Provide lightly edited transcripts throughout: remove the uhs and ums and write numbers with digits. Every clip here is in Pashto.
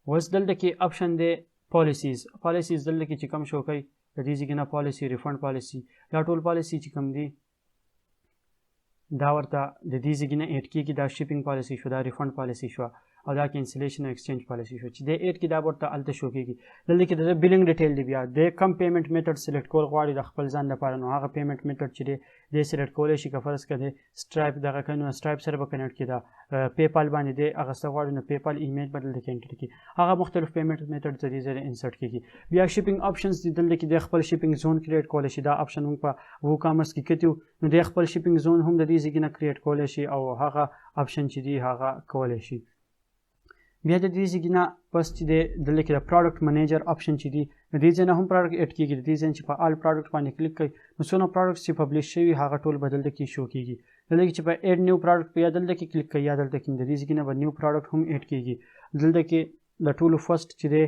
اوس دلته کې آپشن دی پالیسیز. پالیسیز دلته کې چې کوم شو کوي د دې ځای نه پالیسی، ریفند پالیسی، دا ټول پالیسی چې کوم دي دا ورته د دې ځای نه ایډ کیږي. دا شیپینګ پالیسی شو، دا ریفند پالیسی شو، او دا کینسلیشن او ایکسچینج پالیسی شو چې د ایډ کې دا ورته هلته شو کیږي. دلته کې د بلینګ ډیټیل دی، بیا د کم پیمنټ میتھډ سلیکټ کول غواړي د خپل ځان لپاره، نو هغه پیمنټ میتھډ چې دی دی سلیکټ کولی شي. که فرض کړه سټرایپ دغه کوي نو سټرایپ سره به کنیکټ کړي، دا پیپال باندې دی هغه څه غواړي نو پیپال ایمیل به دلته کې انټر کړي، هغه مختلف پیمنټ میتھډ د دې ځای انسرټ کیږي. بیا شیپینګ آپشنز دي، دلته کې د خپل شیپینګ زون کریټ کولی شي. دا آپشن موږ په وو کامرس کې کتیو، نو د خپل شیپینګ زون هم د دې ځای نه کریټ کولی شي او هغه آپشن چې دی هغه کولی شي. بیا د دې ځای نه پس چې دی دلته کې د پروډکټ منیجر آپشن چې دی د دې ځای نه هم پروډکټ اډ کیږي. د دې ځای چې په آل پروډکټ باندې کلیک کوي نو څونه پروډکټس چې پبلش شوي هغه ټول به دلته کې شو کیږي. دلته کې چې په اډ نیو پروډکټ په یا دلته کې کلیک کوي یا دلته کې د دې ځای نه به نیو پروډکټ هم اډ کیږي. دلته کې د ټولو فرست چې دی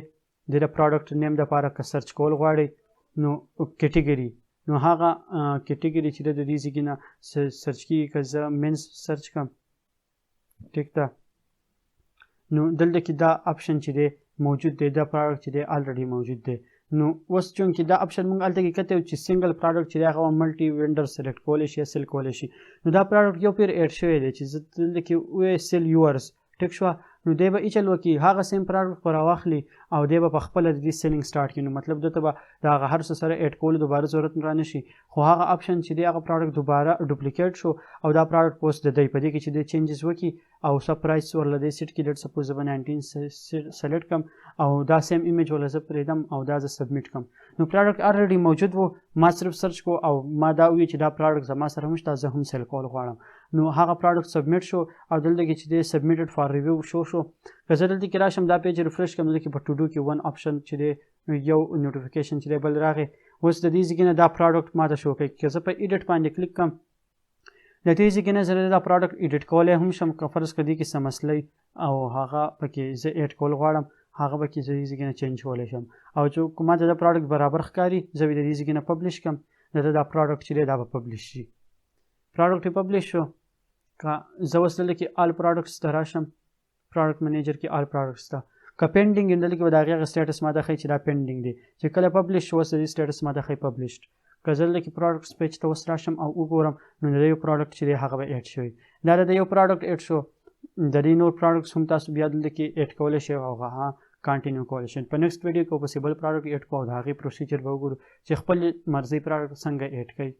د پروډکټ نیم دپاره که سرچ کول غواړي نو کیټیګري، نو هغه کیټیګري چې د دې ځای نه سرچ کیږي. که زه منز سرچ کړم، ټیک ده، نو دلته کې دا آپشن چې دی موجود دی، دا پروډکټ چې دی الریډي موجود دی. نو اوس چونکې دا آپشن موږ هلته کې کتی چې سنگل پروډکټ چې دی هغه ملټي وینډر سلیکټ کولی شي، سیل کولی شي. نو دا پروډکټ یو پیر اډ شوی دی چې زه دلته کې وې سیل یورز، ټیک شوه، نو دی به ایچل وکړي هغه سیم پروډکټ به راواخلي او دی به په خپله د دې سیلینګ سټارټ کړي. نو مطلب ده ته به د هغه هر څه سره اډ کولو دوباره ضرورت را نه شي، خو هغه آپشن چې دی هغه پروډکټ دوباره ډوپلیکیټ شو او دا پروډکټ اوس د دی په دې کې چې دی چینجز وکړي او څه پرایس ورله دی سیټ کړي. لیټ سپوز زه به 19 سلیکټ کړم او دا سیم ایمیج ورله زه پرېږدم او دا زه سبمیټ کړم. نو پروډکټ الریډي موجود و، ما صرف سرچ کو او ما دا وویل چې دا پروډکټ زما سره هم شته، زه هم سیل کول غواړم. نو هغه پروډکټ سبمیټ شو او دلته کې چې دی سبمیټډ فار ریویو شو شو. که زه دلته کې راشم دا پیج ریفرش کړم، دلته کې په ټو ډو کې ون آپشن چې دی یو نوټیفیکیشن چې دی بل راغی. اوس د دې ځای نه دا پروډکټ ما ته شو کوي. که زه په ایډیټ باندې کلیک کړم د دې ځای نه زه دا پروډکټ ایډیټ کولی هم شم. که فرض کړه دې کې څه مسله او هغه پکې زه ایډ کول غواړم، هغه پکې زه دې ځای نه چینج کولی شم. او چې ما ته دا پروډکټ برابر ښکاري زه به د دې ځای نه پبلش کړم، د دا پروډکټ چې دی دا به پبلش شي. پروډکټ یې پبلش شو. که زه اوس دلته کې آل پروډکټس ته راشم، پروډکټ منیجر کې آل پروډکټس ته، که پینډینګ یم دلته کې به د هغې هغه سټیټس ما ته ښیي چې دا پینډینګ دی، چې کله پبلش شو اوس د دې سټیټس ما ته ښیي پبلشډ. که زه دلته کې پروډکټس پیج ته اوس راشم او وګورم نو د یو پروډکټ چې دی هغه به اډ شوی. دا د یو پروډکټ اډ شو، د دې نور پروډکټس هم تاسو بیا دلته کې اډ کولی شئ او هغه کانټینیو کولی شئ. په نیکسټ ویډیو کې ورپسې بل پروډکټ اډ کوو او د هغې پروسیجر به وګورو چې خپل مرضي پروډکټ څنګه اډ کړئ.